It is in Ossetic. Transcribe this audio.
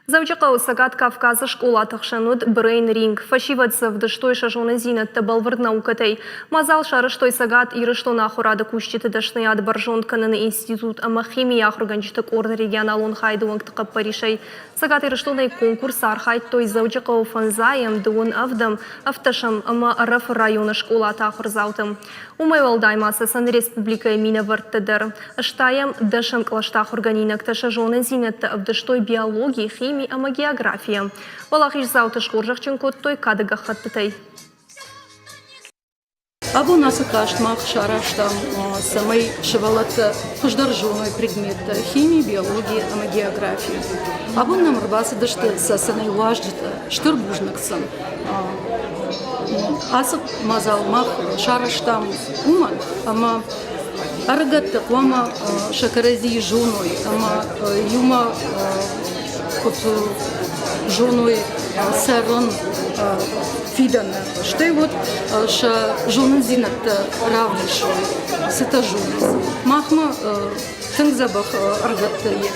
Дзӕуджыхъӕуы Цӕгат Кавказы скъолаты хсӕн уыд брейн-ринг. Фӕсивӕд дзы ӕвдыстой сӕ зонындзинӕдтӕ бӕлвырд наукӕтӕй. Мадзал сарӕзтой Цӕгат Ирыстоны ахуырады кусджыты дӕсныйад бӕрзонд кӕныны институт ӕмӕ химийы ахуыргӕнджыты къорды регионалон хайады уӕнгты хъӕппӕрисӕй. Цӕгат Ирыстонӕй конкурсы архайдтой Дзӕуджыхъӕуы фӕндзайӕм, дыууын ӕвдӕм, ӕвддӕсӕм ӕмӕ Ӕрӕфы районы скъолаты ахуырдзаутӕ. Уымӕй уӕлдай ма Цӕцӕны республикӕйы минӕвӕрттӕ дӕр. Стайӕм дӕсӕм кълӕсты ахуыргӕнинӕгтӕ сӕ зонындзинӕдтӕ ӕвдыстой биологи, хими ӕмӕ географийӕ. Уӕлахиздзауты схорзӕхджын кодтой кады гӕххӕттытӕй. Абон ацы хъазт мах сарӕзтам, цӕмӕй сывӕллӕттӕ хуыздӕр зоной предметтӕ хими, биологи ӕмӕ географи. Абон нӕм ӕрбацыдысты Цӕцӕнӕй уазджытӕ, стыр бузныг сын. Ацы мадзал мах сарӕзтам уымӕн, ӕмӕ ӕрыгӕттӕ хъуамӕ сӕ кӕрӕдзийы зоной ӕмӕ иумӕ куыд зоной цӕрын фидӕны. Стӕй уӕд сӕ зонындзинӕдтӕ равдисой, цытӕ зонынц. Махмӕ тынг дзӕбӕх ӕрыгӕттӕ и.